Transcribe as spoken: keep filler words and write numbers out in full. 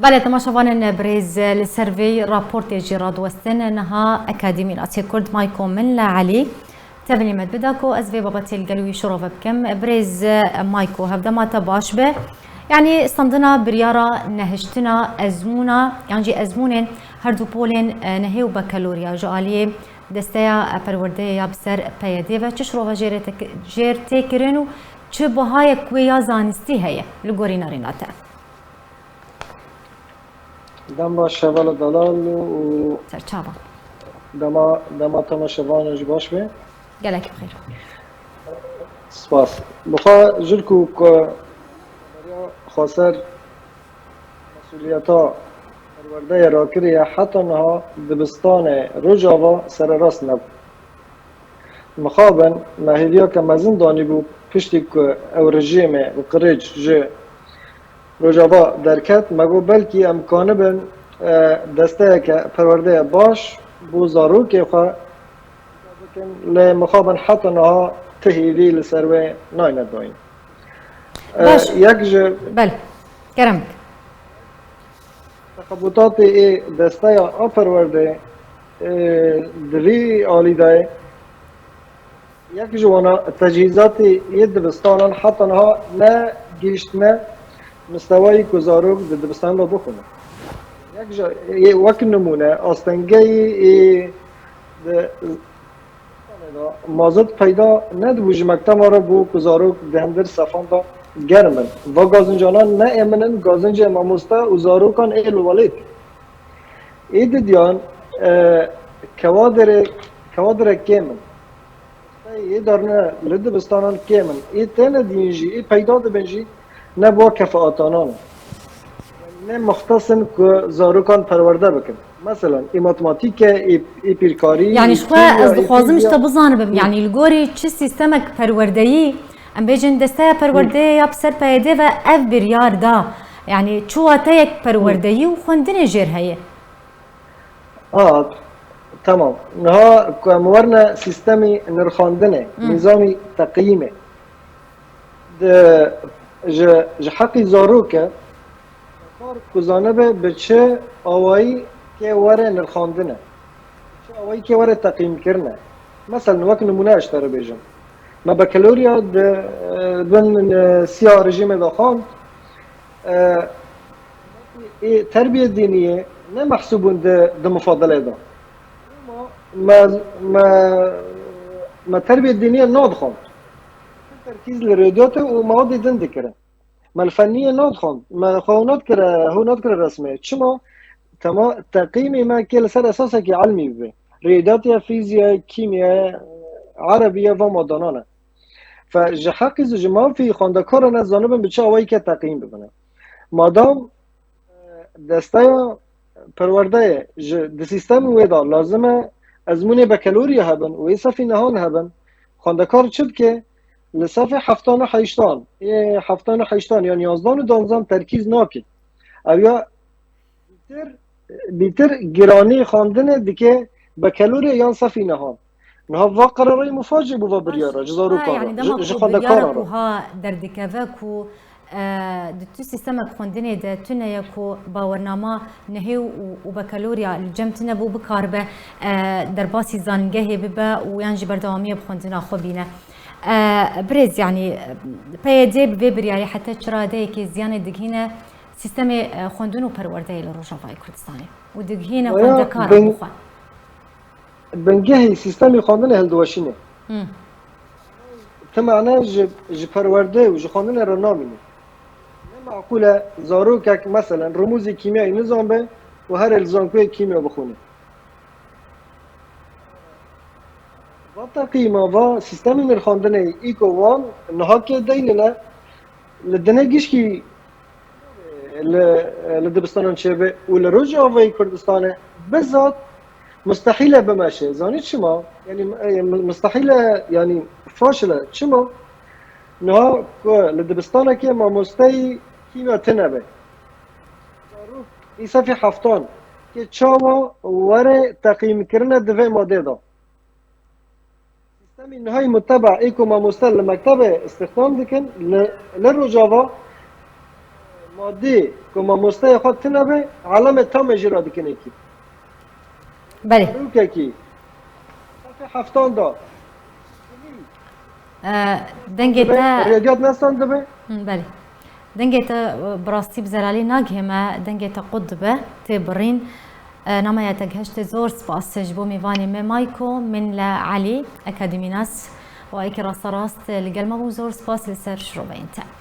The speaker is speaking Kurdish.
Belê, temaşevanên birêz, li ser vê raportê jî radiwestin niha Akademî Nasê Kurd Mayko min li Elî tevlî me dibida ku ez vê babetê li gel wî şirove bikim. Birêz Mayko, hevdema te baş be. Yanî standina biryara nehiştina ezmûna, yan jî ezmûnên her du polên, e, nehê û bekeloriya ji aliyê Desteya Perwerdeyê ya bi ser P Y D ve çi şirove jêr tê-, jêr tê kirin û çi bihayek wê ya zanistî heye li gorî nerîna te? Dem baş hevala delal û Serçava. Dema, dema temaşevanan jî baş be. Gelek bi xêr. Spas. Bi xwe jil ku ku xweser mesûliyeta perwerdeyê rakiriye heta niha dibistanê Rojava sererast nebû. Mixabin me hêviyeke mezin danîbû piştî ku ew rejîmê bi qirêj ji Rojava derket, me got belkî em kanibin, e, desteyeke perwerdeye baş bo zarokê xwe bikin, lê mixabin heta niha ti hêvî li ser wê nayne dayîn. E, Baş. Yek ji Bel. Kerem. Texebutatê ê desteya a perwerdê, e, di vî alî de ye. Yek ji wana tecihîzatê yê dibistanan heta niha ne gihiştine mistewayî ku zarok di dibistanan de bixwîne. Yek ji, yê wek nimûne, astengeyî ê di mazot peyda nedibû ji mekteba re bû ku zarok di hundir sefan de germ in. Va gazincanan ne ê min in, gazincê mamoste û zarokan ê li welêt. Ê didiyan, e, kewadirê, kewadirek kêm in. Ê darine li dibistanan kêm in. Ê têne dîn jî, ê peyda dibin jî, ne bo kefeatanan in. Ne muxtes in ku zarokan perwerde bikin. Meselen, ê matematîke, ê, ê pîrkarî, Yanî ê ji xwe kîmya, ez ê dixwazim ji fîzya. Te bizanibim, yanî li gorî çi sîstemek perwerdeyî, em bêjin desteya perwerdeyê ya bi ser P Y D ve ev biryar da, yanî çi wateyek perwerdeyî û xwendinê jêr heye? A, tamam. Niha ku em werine sîstemî nirxandinê, Hmm. nîzamî teqyîmê, di, ji, ji heqî zaroke, kar ku zanibe bi çi awayî kê were nirxandine, bi çi awayî kê were teqîmkirine. Meselen, wek nimûne ez ji te re bêjim. Me bekeloriya di, e, bin, e, siya rejîmê de xwend. E, ê terbiyê dîniyê ne mehsûbûn di, di mufadele de. Me, me, me terbiyê dîniyê nadixwend. Terkîz li rêdiyatê û mewedê din dikirin. Me li fenniyê nadixwend. Me xwe hûn nadikire, hûn nadikire resmê. Çima? Tema teqîmê me kê li ser esasekî ilmî bibe. Rêdiyatiya fîzya, kîmya, erebiya va madanan e. Fe ji heqî ji mafî xwendekaran ez zanibim bi çi awayî ke teqîm bibine. Madam, e, desteya perwerdeyê ji di sîstemê wê de lazim e ezmûnê bekelorî hebin û ê sefî nehan hebin, xwendekar çi dike? Li sefê heftan û heştan, ê heftan û heştan yan yazdan û danzan terkîz nake. Ew ya bîtir, bîtir giranî xwendinê dike bekelorê yan sefî nehan. Niha va qerarê mifacê bû va biryara ji zarokan re, ji, ji xwendekaran re. Ku ha derdikeve ku, e, di tu sîstemek xwendinê de tune ye ku bawernama nehê û, û bekelorya li cem tune bû bikaribe, e, derbasî zanîngehê bibe û yan jî berdewamiyê bi xwendina xwe bîne. E, birêz, yanî, P Y D bi vê biryarê heta çi radeyekê ziyanê digihîne sîstemê, e, xwendin û perwerdeyê li Rojavayê Kurdistanê û digihîne Waya xwendekaran bin-, bi xwe. Bingehî sîstemê xwendinê hildiweşîne. Hmm. Ti mane ji, ji perwerde û ji xwendinê re namîne. Ne meqûl e zarokek, meselen, rimûzê kîmyayê nizanbe û herê li zankoyê kîmya bixwîne. Va teqîma, va sîstemê nirxandinê îko wan niha kê deynine li dinê gişkî li, li dibistanan çêbe û li Rojavayê Kurdistanê bizat mustehîl e bimeşe. Zanî çima? Yanî, e, mustehîl e, yanî faşil e. Çima? Niha ku li dibistanekê mamosteyî kîmya tune be. Zarok îsefî heftan kê çawa were teqîmkirine di vê madê de. Sîstemî nihayî muteba ê ku mamoste li mektebê îstixdam dikin, li, li Rojava Madî ku mamosteyê xwe tune be, elamê tamê jî re dikin êkî. Belê. Zarokekî sefê heftan da. E, dengê te Rêdiyat nesan dibe. Hı, belê. Dengê te, e, bi rastî bi zelalî nagihê me, dengê te qut dibe, tê birîn. E, nameya te gihiştê, zor spas ji bo mêvanê me Mayko, min le Elî, akademînas û êkî rasterast li gel me bû, zor spas li ser şiroveyên te.